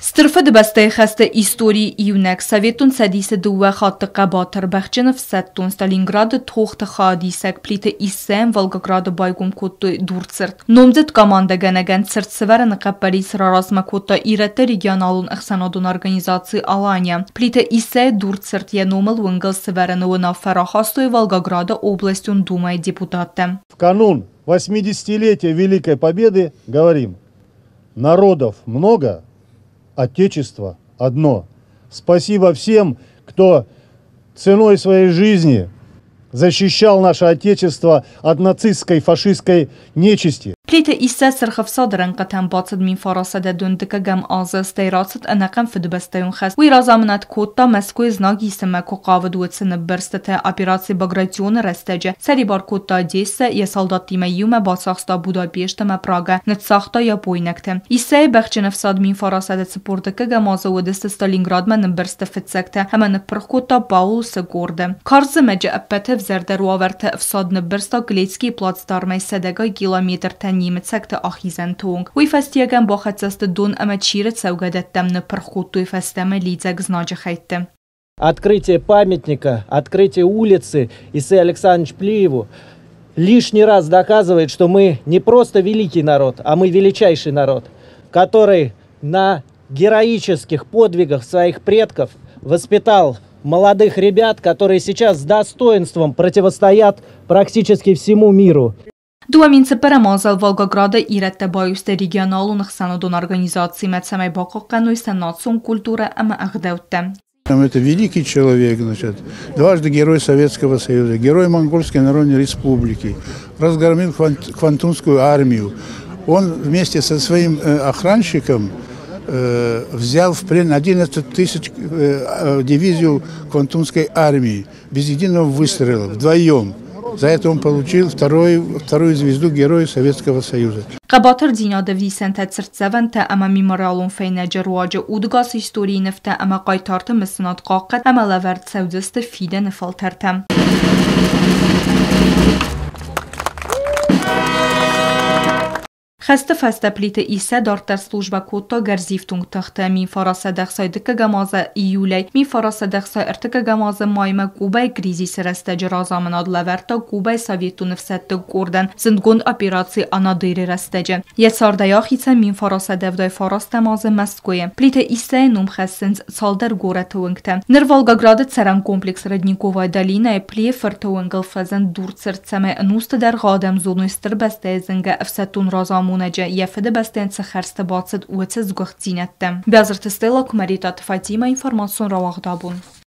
Стыр Фыдыбӕстӕйы хӕсты историйы иунӕг Советон Цӕдисы дыууӕ хатты хъӕбатыр бӕхджын ӕфсӕддон, Сталинграды тохты хайадисӕг Плиты Иссӕйӕн Волгограды байгом кодтой дурцырт. Номдзыд командӕгӕнӕгӕн цырт сӕвӕрыны хъӕппӕрис раразмӕ кодта ирӕтты регионалон ӕхсӕнадон организаци «Алания». Плиты Иссӕйы дурцырт йӕ номыл уынгыл сӕвӕрыны уынаффӕ рахастой Волгограды областон думӕйы депутаттӕ. В канун 80-летия Великой Победы говорим: народов много, Отечество одно. Спасибо всем, кто ценой своей жизни защищал наше Отечество от нацистской, фашистской нечисти. Плиты Иссӕ Сырх Ӕфсады рӕнхъытӕм бацыд 1912 азы, стӕй рацыд ӕнӕхъӕн Фыдыбӕстӕйон хӕст. Уый разамынад кодта, Мӕскуыйы знаг исынмӕ куы хъавыд, уыцы ныббырстытӕ операци «Багратион»-ы рӕстӕджы. Сӕрибар кодта Одессӕ, йӕ салдаттимӕ иумӕ бацахста Будапешт ӕмӕ Прагӕ, ныццагъта япойнӕгты. Иссӕйы бӕхджын ӕфсад 1942 азы уыдысты Сталинградмӕ ныббырсты фыццӕгтӕ ӕмӕ ныппырх кодта Паулусы къорды. Карз зымӕджы ӕппӕты ӕвзӕрдӕр уавӕрты ӕфсад ныббырста Клецкийы плацдармӕй сӕдӕгай километртӕ немыцӕгты ахизӕнты онг. Уый фӕстиуӕгӕн бахӕццӕ сты дон ӕмӕ Чиры цӕугӕдӕттӕм, ныппырх кодтой фӕстӕмӕ лидзӕг знаджы хӕйтты. Открытие памятника, открытие улицы Исаи Александрович Плиеву лишний раз доказывает, что мы не просто великий народ, а мы величайший народ, который на героических подвигах своих предков воспитал молодых ребят, которые сейчас с достоинством противостоят практически всему миру. 2004 азы Волгограды ирӕттӕ баиу сты регионалон ӕхсӕнадон организациимӕ, цӕмӕй бахъахъхъӕной сӕ национ культурӕ ӕмӕ ӕгъдӕуттӕ. Это великий человек, значит, дважды Герой Советского Союза, герой Монгольской Народной Республики, разгромил Квантунскую армию. Он вместе со своим охранщиком взял в плен 11 тысяч дивизию Квантунской армии без единого выстрела, вдвоем. За это он получил вторую звезду Героя Советского Союза. Хъӕбатырдзинады ӕвдисӕнтӕ цыртдзӕвӕнтӕ ӕмӕ мемориалон фӕйнӕджы руаджы удӕгас историйы нывтӕ ӕмӕ хъайтарты мысынад хъахъхъӕд ӕмӕ лӕвӕрд цӕудзысты фидӕны фӕлтӕртӕм. Хӕсты фӕстӕ Плиты Иссӕ дарддӕр службӕ кодта гӕрзифтонг тыхты 1962 азы июлӕй 1963 азы маймӕ Кубӕйы кризисы рӕстӕджы разамынад лӕвӕрдта Кубӕйы советон ӕфсӕдты къордӕн зындгонд операци «Анадырь-ы рӕстӕджы. Йӕ цардӕй ахицӕн 1979 азы Мӕскуыйы. Плиты Иссӕйы ном хӕссынц цалдӕр горӕты уынгтӕ. Ныр Волгограды цӕрӕн комплекс Родниковая долина-йы Плийы фырты уынгыл фӕзынд дурцырт, цӕмӕй ӕнусты дӕргъы адӕм зоной стыр бӕстӕйы зынгӕ ӕфсӕддон разамонӕджы йӕ фыдыбӕстӕйӕн цы хӕрзты бацыд, уыцы сгуыхтдзинӕдтӕ. Биазырты Стелла, Куымӕридтаты Фатимӕ, информацион рауагъд абон.